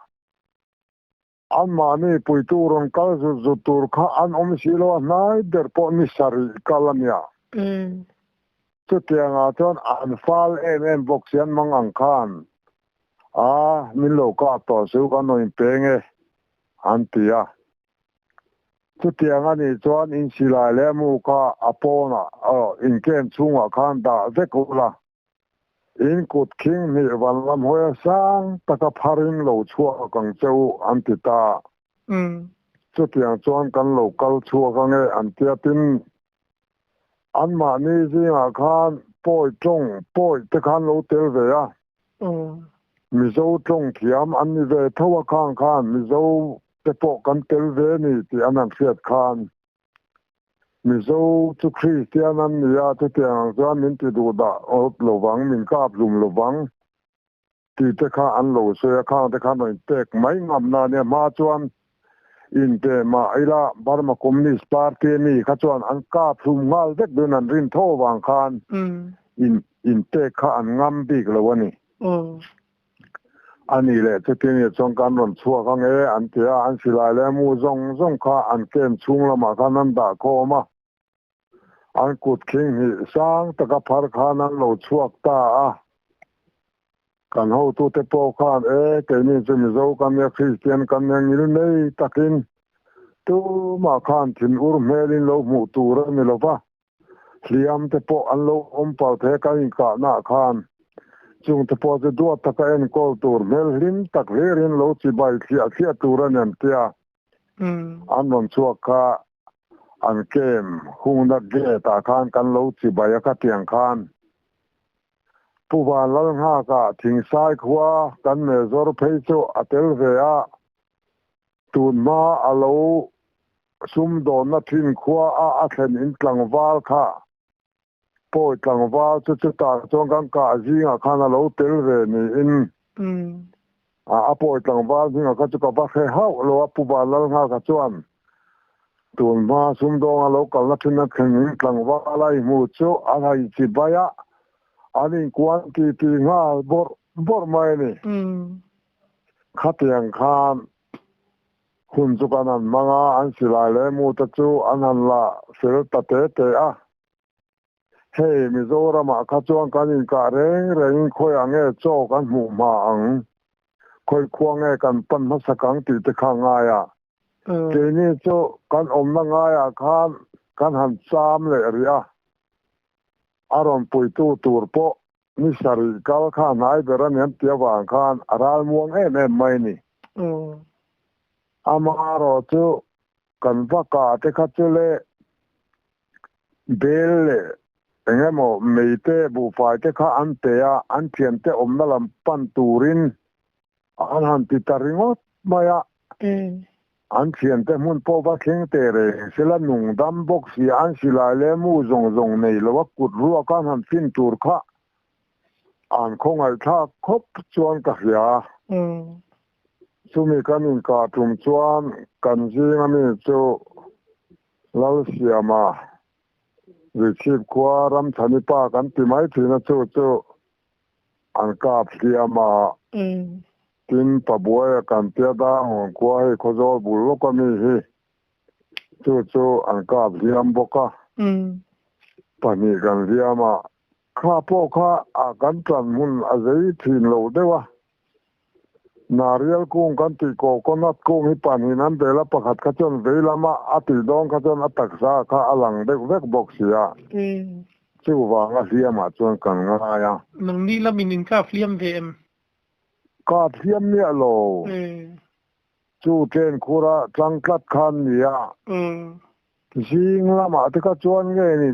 anmahni puitu rawn kal zut zut tur kha an awm si lo a, hnai ber pawh ni sarih kal a nia. Chutiangah chuan an fal em em bawk si an mang ang khan a, min lo kap tawh suh kan rawn inpeng e an ti a. Chutiang a nih chuan in silai leh mu kha a pawnah in ken chhungah khan dah vek ula, in kut khing hnih van lam hawi a sang taka pharin lo chhuak ang che u an ti ta. Chutiang chuan kan lo kal chhuak ange an tia tin anmahni zingah khan pawi tawng pawi te khan lo tel ve a. Mizo tawng thiam an ni ve tho a khang khan Mizo te pawh kan tel ve ni tih an han hriat khan. Mizo chu Kristian an ni a, chutiang ang chuan min ti duh dah awp lo vang, min kap hlum lo vang tih te kha an lo sawi a, khang te khan rawn inpek mai ngamna a nia. Hma chuan inpe mah ila Burma Communist Party mi kha chuan an kap hlum nghal vek duhin an rin tho avang khan inpek kha an ngam bik lo a ni. A nih leh chutin i chuan kan rawn chhuak ang e an ti a, an silai leh mu zawng zawng kha an camp chhung lamah khan an dah khawm a, an kut khing hnih sang taka phar khan an lo chhuak ta a. Kan hotute pawh khan e keini chu Mizo kan nia Kristian kan nia ngil nei takin tumah khan thinur hmelin lo hmuh tur a ni lova, Hliam te pawh an lo awm pal thei a, kan inkahnaah khan chung te pawh chu duat taka enkawl tur hmel hlim tak hlirin lo chibai thliah thliah tur a ni an tia. An rawn chhuak kha an camp hungna gate ah khan kan lo chibai a khatiang khan Pu Vanlalnghaka Thingsai khua kan mezawr phei chu a tel ve a, tunhma a lo Sumdawnna thin khua a a thlen in tlangval kha pawi tlangval chu chutah chuan kan kah zingah khan a lo tel ve niin a a pawi tlangval hmingah kha chu ka va hre hauh lo a Pu Vanlalnghaka chuan tun hma sumdawnga lo kalna thin a thlen in tlangval a i hmu chu a han chibai a an inkuan titi nghal bawrh bawrh mai a ni. Khatiang khan Hun chu kan han hmang a, an silai leh mu te chu an han la fel ta te te a. Hei, Mizoramah kha chuan kan inkah reng rengin khawiah nge chaw kan hmuh hma ang, khawi khua nge kan pan hmasak ang tih te kha ngai a. Keini chu kan awmna ngaiah khan kan han cham leh rih a, a rawn puitu tur pawh Ni sarih kal kha hnai ber a ni an tih avang khan a ralmuang em em mai a ni. Amaherawh chu kan va kah te kha chu le bel leh eng emaw mei te buhfai te kha an pe a, an thiante awmna lam pan turin an han ti ta ringawt mai a. An thiante hmun pawh va thleng teh reng sela nung dam bawk si an silai leh mu zawng zawng nei lo a kut ruak an han fin tur kha an khawngaihthlak khawp chuan ka hria. Chumi kan inkah tum chuan kan zinga mi chu Lalsiama Richhip khua Ramchhani pa kan ti mai thin a chu chu an kap hliam a. Tin, Pabuaia kan tia Darngawn khua hei Khawzawl bul lawk a mi hi chu chu an kap hliam bawk a. Pahnih kan hliam a, kha pawh kha a kan tan hmun a zei thin lo deuh a. Narial kung kan tih coconut kung hi pahnihin an bel a, pakhat kha chuan vei lama a tih dawn kha chuan a taksa kha a lang deuh vek bawk si a. Chuvanga hliamah chuan kan ngai a. Nangni lamin in kap hliam ve em? Kap hliam miah lo. Chu train khura tlang tlat khan nia. Zing lamah te kha chuan nge ni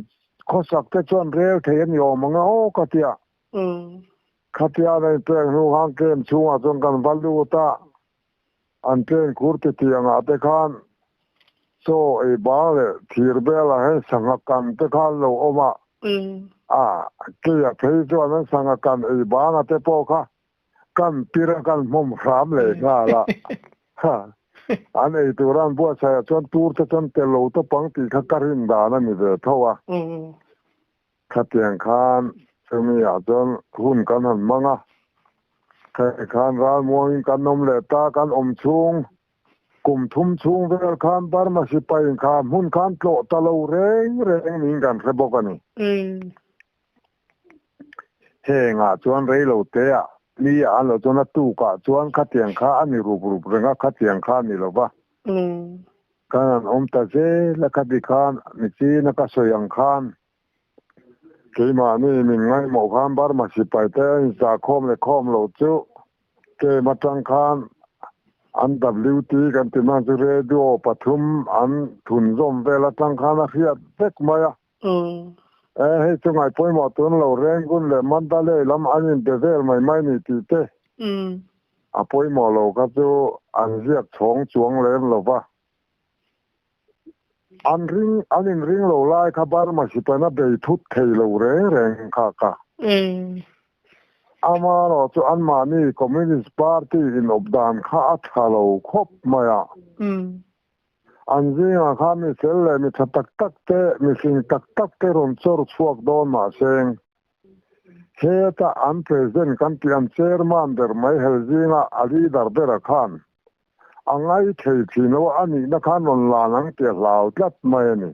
khawsak te chuan rel thei a ni awm ang e aw ka tia. Khatia an inpek hnu khan camp chhungah chuan kan va lut a, an train khur titiangah te khan chaw ei bang leh thir belah hian sangha kan te kha an lo awm a, a keia phei chuan an sangha kan ei banga te pawh kha kan pir a kan hmawm hram leh nghal a, an ei tura an buatsaih ah chuan tur te chuan tel lo tawp ang tih kha ka rin dan a ni ve tho a. Khatiang khan chumi ah chuan hun kan han hmang a, hei khan ralmuangin kan awm leh ta, kan awm chhung kum thum chhung vel khan Burma sipai in kha hmun khan tlawh ta lo reng reng niin kan hre bawk a ni. Heng ah chuan rei lo te ah ni ah an lo chuan a tuk ah chuan khatiang kha a ni rup rup reng a, khatiang kha a ni lo va. Kan han awm ta zel a, khati khan michina ka sawi ang khan Keimahni min ngaihmawh khan Burma sipai te a inzahkhawm leh khawm lo chu kem atang khan an WT kan ti hman chu radio pathum an thunzawm vel atang khan a hriat vek mai a. E hei chu ngaih pawimawh tun lo Rangoon leh Mandalay lam an inbe vel mai mai ni tih te a pawimawh lo kha chu an ziak chhawng chuang lem lo va. An ring an inring lo lai kha Burma sipan a bei thut thei lo reng reng kha ka. Amaherawh chu anmahni Communist Party inawp dan kha a tha lo khawp mai a. An zingah khan mi fel leh mi tha tak tak te, mihring tak tak te rawn chawr chhuak dawn mahseng heta an President kan tih an Chairman ber mai hel zinga a leader bera khan a ngai thei thin lo a, a nihna khan rawn lan ang tih a hlau tlat mai a ni.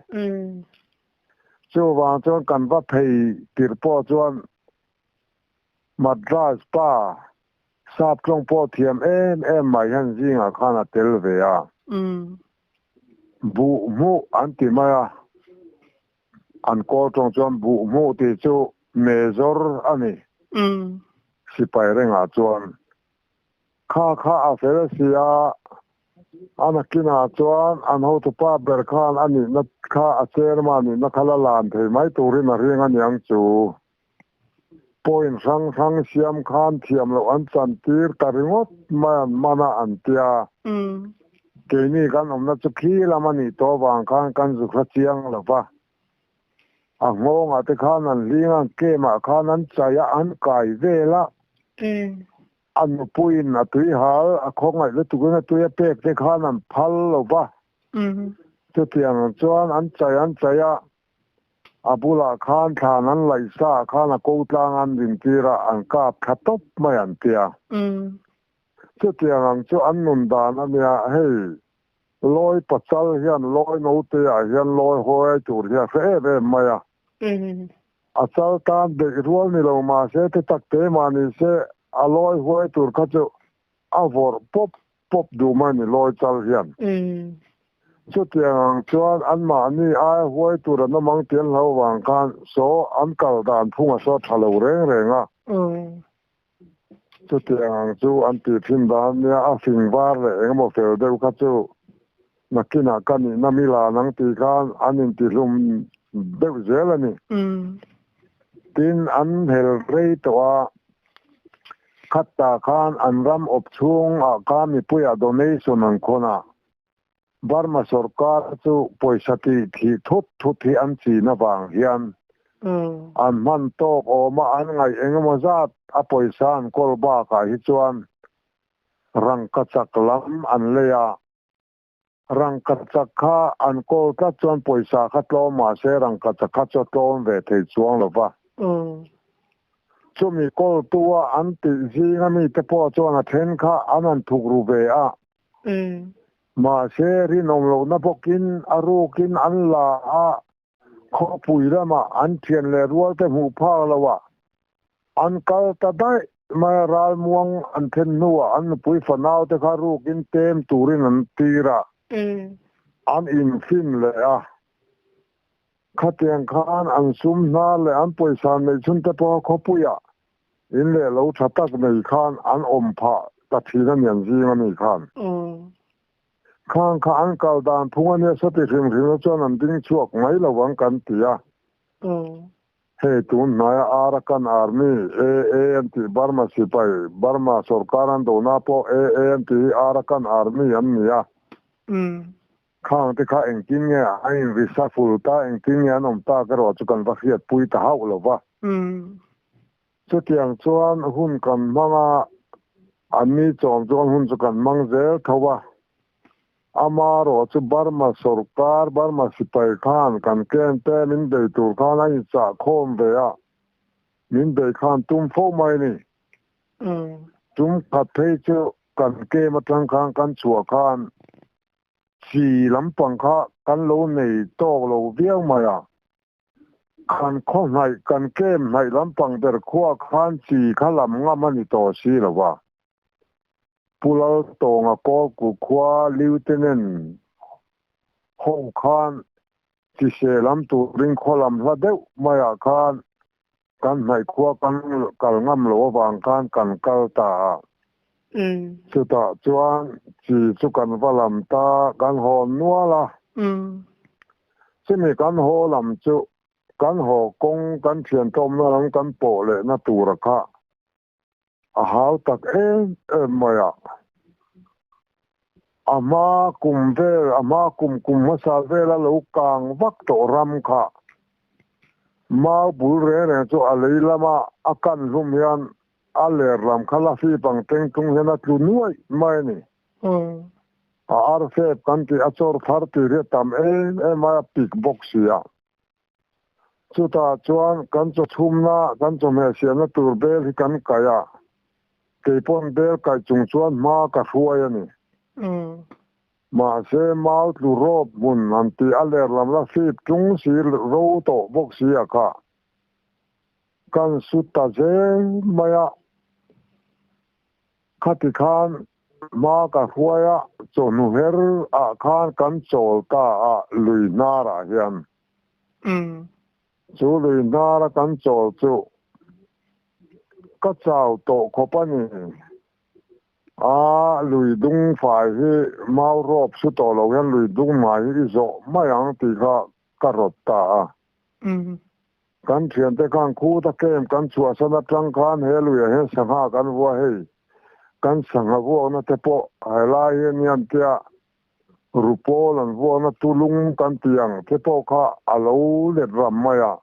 Chuvang chuan kan va phei tirh pawh chuan Madras pa sap tlawng pawh thiam em em mai hian zingah khan a tel ve a. Buh hmuh an ti mai a, an kawl tawng chuan buh hmuh tih chu mezawr a ni. Sipai rengah chuan Kha kha a fel a si a, a nakinah chuan an hotupa ber khan a nihna kha a chairman nihna kha la lan thei mai turin a ring a niang chu. Point hrang hrang siam khan thiam loh an chantir ta ringawt mai an man a an tia. Keini kan awmna chu khi lam a nih tawh avang khan kan zu hra chiang lo va. A nghawngah te khan an hling a, camp-ah khan an chai a, an kai vel a. A nupuiin a tui hal, a khawngaih lutukin a tui a pek te khan an phal lo va. Chutiang chuan an chai an chai a, a bulah khan thlan an laih sa ah khan a ko tlang an rintir a, an kap thla tawp mai an tia. Chutiang ang chu an nun dan a nia, hei Lawi pachal hian lawi note ah hian lawi hawi tur hi a hre em em mai a. A chal tan beih rual ni lo mahse te tak te mah ni se a lawi huai tur kha chu a vawrh pawp pawp duh mai ni lawi chal hian. Chutiang ang chuan anmahni aia huai tur an awm ang tih an hlo vang khan saw an kal dan phung a saw tha lo reng reng a. Chutiang ang chu an tih thin dan nia, a fing var leh engemaw fel deuh kha chu nakinah ka nihna mi lan ang tih khan an intihlum deuh zel a ni. Tin, an hel rei tawh a, khattah khan an ram awp chhungah khan mipuiah donation an khawn a, Burma sorkar chu pawisa tih thih thut thut hi an chin avang hian an hman tawk awm a, an ngaih engemaw zat a pawisa an kawl bakah hi chuan rangkachak lam an lei a, rangkachak kha an kawl tlat chuan pawisa kha tlawm mahse rangkachak kha chu a tlawm ve thei chuang lo va. Chumi kawltu a an tih zinga mite pawh chuan a then kha an han thuk ru ve a. Mahse, rinawm lohna bawkin a rukin an la a, khawpui lamah an thian leh rualte hmuh phak loah an kal ta daih mai a, ralmuang an then hnuah an nupui fanaute kha rukin tem turin an tir a, an infin leh a. Khatiang khan an sum hna leh an pawisa neih chhun te pawha khawpuiah in leh lo tha tak nei khan an awm phah ta thin a nian zing a ni khan. Khang kha an kal dan phung a nia sati hrim hrim na chuan an ding chhuak mai lo ang kan ti a. Hei tun hnaia Arakan Army, AA, an tih Burma sipai, Burma sorkar an dohna pawh AA an tih hi Arakan Army an ni a. Khang te kha engtin nge a inrisa ful ta, engtin nge an awm tak erawh chu kan va hriatpui ta hauh lo va. Chutiang chuan hun kan hmang a, anni chawm chuan hun chu kan hmang zel tho a. Amaherawh chu Burma sorkar, Burma sipai khan kan ken te min bei tur khan a inchah khawm ve a, min bei khan tum fo mai a ni. Tum khat phei chu kan kem atang khan kan chhuah khan Chi lampang kha kan lo nei tawk lo viau mai a, kan khaw hnaih, kan kem hnaih lampang ber khua khan chi kha lam ngam a ni tawh si lo va. Pu Laltawnga Kawlku khua Lieutenant ho khan chi se lam turin khaw lam hla deuh maiah khan Kan hnaih khua kan kal ngam lo avang khan kan kal ta a. Chutah chuan chi chu kan va lam ta, kan haw nual a. Chumi kan haw lam chu kan haw kawng kan thian tlawmna lam kan pawh lehna tura kha a hau tak em em mai a. A hma kum vel, a hma kum kum hmasa vela lo kang vak tawh ram kha mau bul reng reng chu a lei lama a kan hlum hian a ler lam kha la fip ang teng tung hian a tlu nuaih mai a ni. A arfep kan tih a chawr thar tih hi a tam em em mai a pik bawk si a. Chutah chuan kan chaw chhumna, kan chawhmeh siamna tur bel hi kan kaih a, kei pawn bel kaih chung chuan hma ka hruai a ni. Mahse, mau tlu rawp hmun han tih a ler lam la fip tung si ro tawh bawk si a kha. Kan su ta zel mai a. Khati khan hma ka hruai a, chawhnu her ah khan kan chawl ta a lui hnar ah hian. Chu lui hnar a kan chawl chu ka chau tawh khawp a ni. A lui dung fai hi mau rawp su tawh lo hian lui dung hmai hi i zawh mai ang tih kha ka rawt ta a. Kan thiante khan khuta camp kan chhuahsan atang khan he luiah hian sangha kan vua hei. Kan sangha vuakna te pawh helai hian hian tia rupawl an vuakna tulung kan ti ang te pawh kha a lo let ram mai a.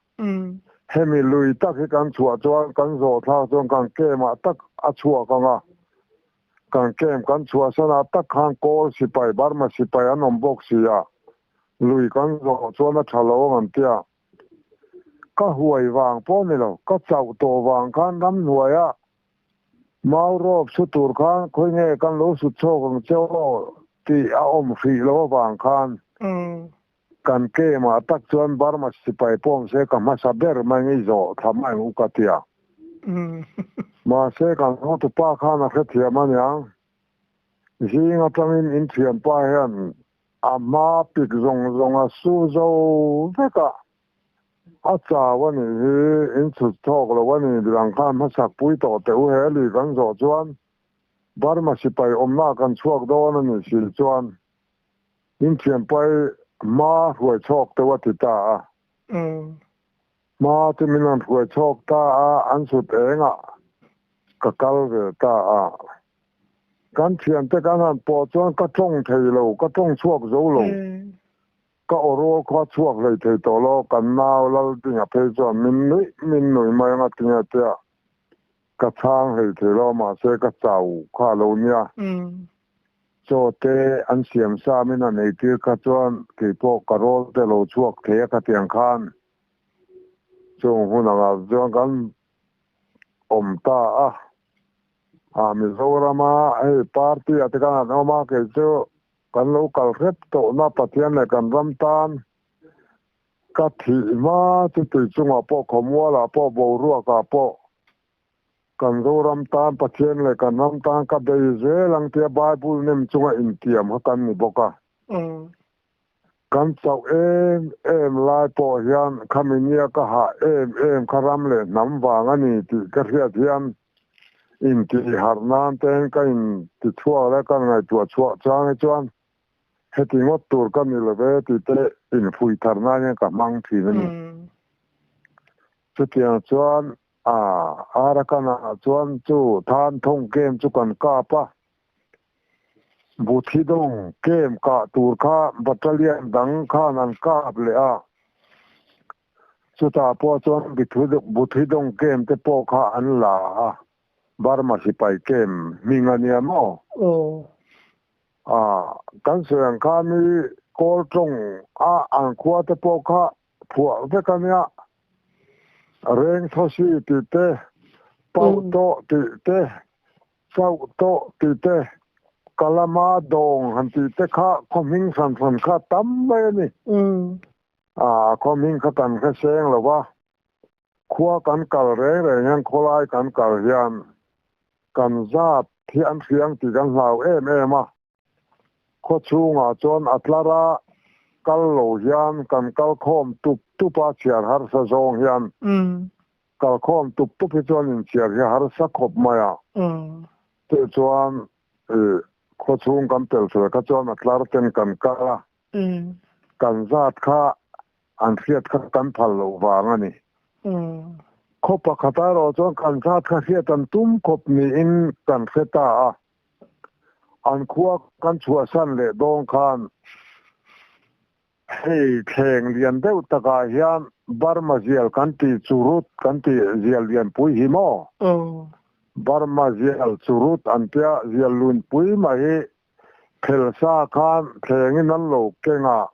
Hemi lui tak hi kan chhuah chuan kan zawh thlak chuan kan camp ah tak a chhuak ang a. Kan camp kan chhuahsan ah tak khan Kawl sipai, Burma sipai an awm bawk si a. Lui kan zawh chuan a tha lo ang an tia. Ka huai vang pawh ni lo, ka chauh tawh vang khan ramhnuaia mau rawp su tur khan khawi nge kan lo sut chhawk ang che aw tih a awm hrih lo avang khan kan camp-ah tak chuan Burma sipai pawm se ka hmasa ber mai nge i zawh thla mai ang u ka ti a. Mahse kan hotupa khan a hrethiam aniang, zing atangin in thianpa hian A hma pik zawng zawng a su zo vek a, a chau a nih hi, in chhut chhawk lo a ni, midang khan hmasak pui tawh teh u he lui kan zawh chuan Burma sipai awmna kan chhuak dawn a nih si chuan in thianpai hma hruai chhawk teuh a ti ta a. Hma chu min rawn hruai chhawk ta a, an chhut engah ka kal ve ta a. Kan thiante kan han pawh chuan ka tawng thei lo, ka tawng chhuak zo lo. Ka aw rual kha chhuak hlei thei tawh lo, kan nau Laldinga phei chuan min nuih min nuih mai anga tinge tia ka chhang hlei thei lo, mahse ka chau kha lo nia. Chaw te an siam sa min han ei tir kha chuan keipawh ka rawl te lo chhuak thei a khatiang khan chung hun angah chuan kan awm ta a. A Mizorama hei party ah te khan an awm a, kei chu kan lo kal hrep tawhna Pathian leh kan ram tan ka thih hma chu tui chungah pawh khawmualah pawh boruakah pawh kan Zoram tan Pathian leh kan ram tan ka bei zel ang tia Bible nem chunga intiam kha kan ni bawk a. Kan chauh em em lai pawh hian khami nia ka hah em em kha ram leh hnam vang a ni tih ka hriat hian intihharh nan ten ka intichhuak leh ka ngaihtuah chhuah chang hi chuan heti ngawt tur ka ni lo ve tih te infuih thar nan hian ka hmang thin a ni. Chutiang chuan a Arakan-ah chuan chu Than Thawng Camp chu kan kap a. Buthidawng camp kah tur kha battalion dang khan an kap leh a, chutah pawh chuan Buthidawng camp te pawh kha an la a, Burma sipai camp hming a nia maw? A, kan sawi ang khan i Kawl tawng a an khua te pawh kha phuah vek a nia, Reng Thosi tih te, Pauh Tawh tih te, Chauh tawh tih te, Kalama dawng han tih te kha khaw hming hran hran kha tam mai a ni. A khaw hming kha kan hre seng lo va, khua kan kal reng reng hian khawlai kan kal hian kan zat hi an hriang tih kan hlau em em a. Khaw chhungah chuan a tlara kal lo hian kan kal khawm tup tup a, chhiar harsa zawng hian kal khawm tup tup hi chuan inchhiar hi harsa khawp mai a. Chu chuan khaw chhung kan tel fel kha chuan a tlar ten kan kal a, kan zat kha an hriat kha kan phal loh vang a ni. Khaw pakhat erawh chuan kan zat kha hriat an tum khawp niin kan hre ta a. An khua kan chhuahsan leh dawn khan hei thleng lian deuh takah hian Burma zial kan tih churut kan tih zial lianpui hi maw? Burma zial churut an tia zial lunpui mai hi phel sa khan thlengin an lo keng a.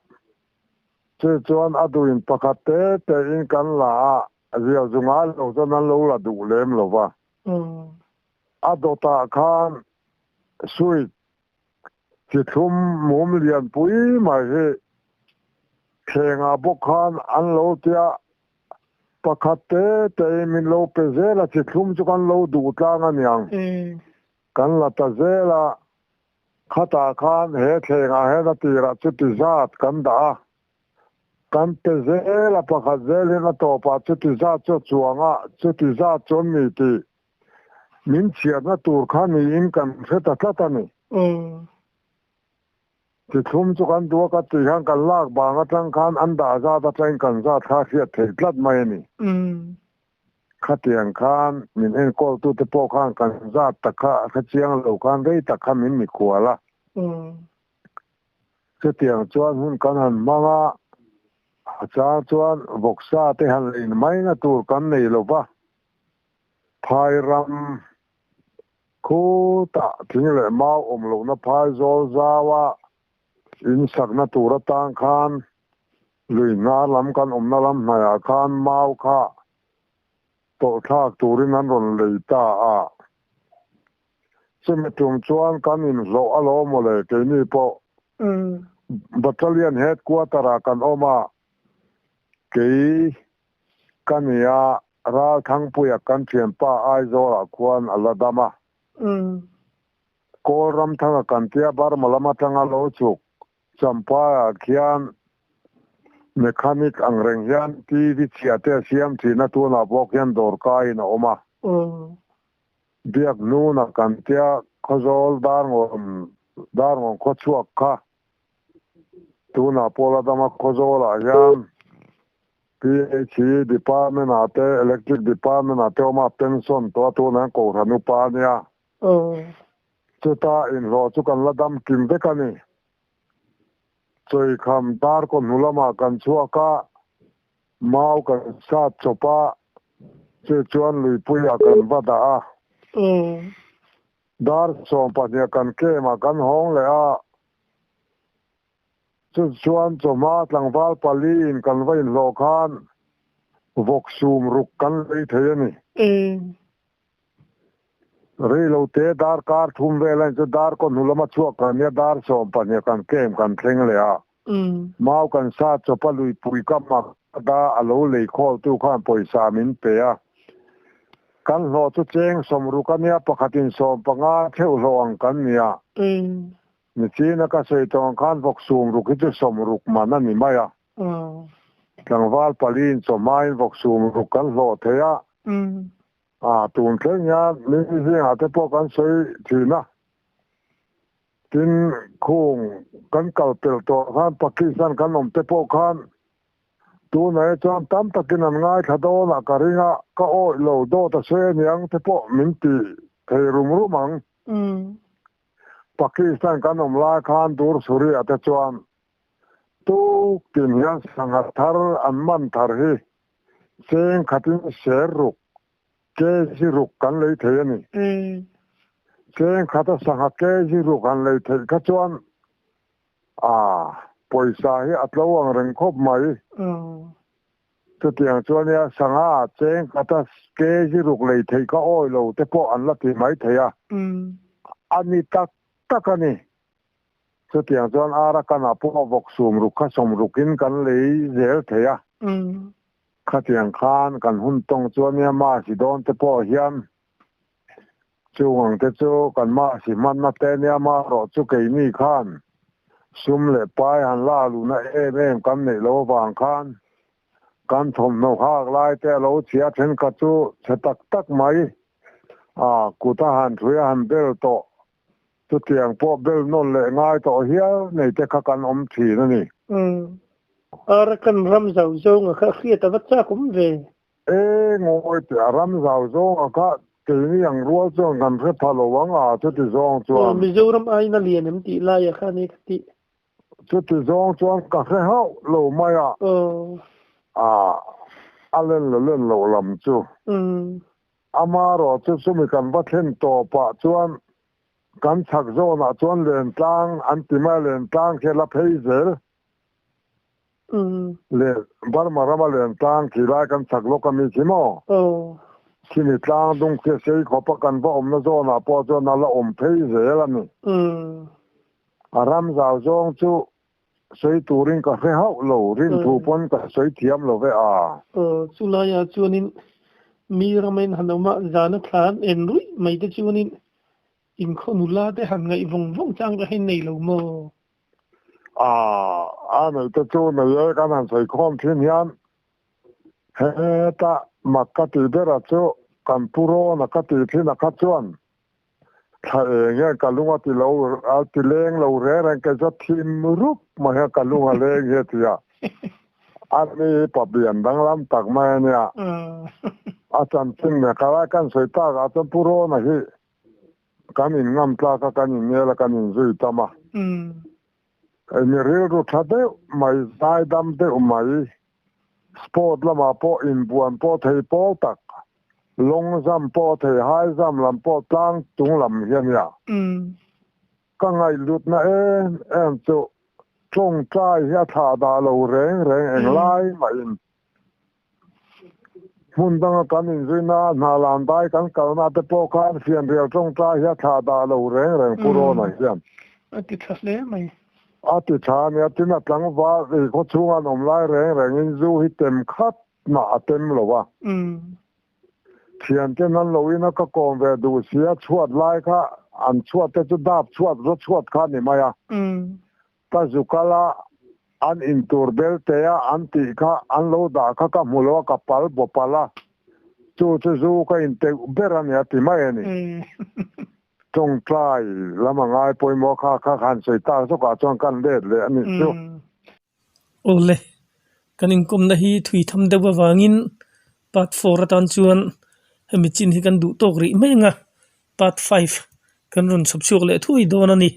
Chu chuan a duhin pakhat te tein kan la a, zial zu ngai lo chuan an lo la duh lem lo va. A dawtah khan sweet chi thlum mum lianpui mai hi thlengah bawk khan an lo tia pakhat te tein min lo pe zel a, chi thlum chu kan lo duh tlang a niang. Kan la ta zel a, khatah khan he thlengah hian a tirah chuti zat kan dah a, kan pe zel a, pakhat zelin a tawpah chuti zat chu a chuang a, chuti zat chu an ni tih min chhiatna tur kha niin kan hre ta tlat a ni. Tithlum chu kan duh a ka tih hian kan lak bang atang khan an dah zat atangin kan zat kha a hriat theih tlat mai a ni. Khatiang khan min enkawltute pawh khan kan zat tak kha a hre chiang lo khan rei tak kha min mikhual a. Chutiang chuan hun kan han hmang a, a chang chuan vawksa te han lein maina tur kan nei lo va, phai ram khutah thing leh mau awm lohna phai zawl zaua in sakna tur atang khan lui hnar lam kan awmna lam hnaihah khan mau kha tawlhthlak turin an rawn lei ta a. Chumi tum chuan kan inhlawh alawm mawle keini pawh Battalion Headquarter ah kan awm a, kei ka ni a, Ralthangpuia kan thianpa Aizawlah khuan a la dam a. Kawl Ramthanga kan tia Burma lam atanga lo chhuk Champhaiah khian mechanic ang reng hian TV chhia te a siam thin a, tunah pawh khian dawrkaiin a awm a. Biak hnuna kan tia Khawzawl Darngawn Darngawn khawchhuak kha tunah pawh la dam a, Khawzawlah hian PHE department ah te Electric department ah te awm a, pension tawh a, tunah hian Kohhran upa a nia. Chuta inhlawh chu kan la dam kim vek a ni. Chawikham darkaw hnu lamah kan chhuak a, mau kan sat chawp a, chu chuan luipuiah kan va dah a. Dar 12 kan camp-ah kan hawng leh a, chu chuan chawhma tlangval paliin kan va inhlawh khan vawk sum ruk kan lei thei a ni. Rei lo te darkar thum vel a ni chu darkaw hnu lama chhuak kan nia dar 12 kan camp kan thleng leh a. Mau kan sa chawpa luipui ka mak da a lo lei khawl tu khan pawisa min pe a. Kan hlawh chu cheng 60 a nia pakhatin 15 theuh hlawh ang kan nia. Nichina ka sawi tawng khan vawk sum ruk hi chu 60 man a ni mai a. Tlangval paliin chawhmain vawk sum ruk kan hlawh thei a. A, tun thleng hian mi zingah te pawh kan sawi thin a. Tin, khung kan kal pel tawh khan Pakistan kan awm te pawh khan tunah hi chuan tam takin an ngaithla dawn a ka ring a, ka awih lo dawt a sawi aniang te pawh min ti thei rum rum ang. Pakistan kan awm lai khan dur Suriah te chuan tuk tin hian sangha thar an man thar hi Cheng khatin ser ruk, kg ruk kan lei thei a ni. Cheng khata sangha kg ruk han lei theih kha chuan a pawisa hi a tlo ang reng khawp mai. Chutiang chuan nia sangha cheng khata kg ruk lei theih kha awi lo te pawh an la ti mai thei a. A ni tak tak a ni. Chutiang chuan Arakan-ah pawh vawk sum ruk kha 60in kan lei zel thei a. Khatiang khan kan hun tawng chuan nia Masi dawn te pawh hian chung ang te chu kan Masi hmanna te nia marawh chu keini khan sum leh pai han la luhna em em kan neih loh avang khan kan thawmhnaw hak lai te a lo chhia thenkhat chu chhe tak tak mai a kut a han thui a han bel tawh. Chutiang pawh bel nawn leh ngai tawh hial nei te kha kan awm thin a ni. Umm. Arakan ram zau zawnga kha hriat a va chak awm ve. E ngawi teh a ram zau zawnga kha Keini ang rual chuan kan hre pha lo ang a, chuti zawng chuan. Mizoram aiin a lian em tih laia kha ania ka tih. Chuti zawng chuan ka hre hauh lo mai a. A len leh len loh lam chu. Amaherawh chu chumi kan va thlen tawpah chuan kan chhak zawnah chuan Lentlang an ti mai a, Lentlang khi a la phei zel. Le Burma rama Lentlang khi lai kan chhak lawk a mi khi maw? Khimi tlang dung khi a sei khawp a, kan va awmna zawnah pawh chuan a la awm phei zel a ni. A ram zau zawng chu sawi turin ka hre hauh lo, rinthu pawn ka sawi thiam lo ve a. Aw, chulaiah chuanin mi ramain han awm a, zana thla an en ruih mai te chuanin inkhaw nula te han ngaih vawng vawng chang te hi nei lo maw? A, a nei te chu nei e, kan han sawi khawm thin hian heta mak ka tih berah chu kan pu Rawna ka tih thin a kha chuan Thla eng hian ka lung a ti lo, a ti leng lo reng reng kei chuan thim rup mai hian ka lung a leng hi a ti a. A ni hi pabian danglam tak mai a nia. A chanchin nen ka lai kan sawi tak ah chuan Pu Rawna hi kan in ngam tlak a, kan in nel a, kan in zui tam a. Mi rilru tha deuh mai, zaidam deuh mai, sport lamah pawh inbuan pawh thei pawl tak, long jump pawh thei, high jump lam pawh tlang chung lam hi a nia. Ka ngaihlutna em em chu tawngtai hi a thlah dah lo reng reng englai mahin. Hmun danga kan inzuina hna lan dai kan kalna te pawh khan fianrial tawngtai hi a thlah dah lo reng reng Pu Rawna hian. A ti tha hle mai. A ti tha a nia, tin a tlangval ri khaw chhunga an awm lai reng rengin zu hi tem khat mah a tem lo a. Thianten an lo ina ka kawm ve duh si a, chhuat lai kha an chhuat te chu dap chhuat raw chhuat kha a ni mai a. Ka zu kal a, an intur bel te a an tih kha an lo dah kha ka hmu lo a, ka pal baw palh a, chu chu zu ka inteuh ber a ni a ti mai a ni. Tawngtai lam a ngai pawimawh kha kha han sawi tak zawkah chuan kan let leh a nih chu. Awle, kan inkawmna hi thui tham deuh avangin part four atan chuan hemi chin hi kan duh tawk rih mai ang a, part five kan rawn chhawp chhuak leh thuai dawn a ni.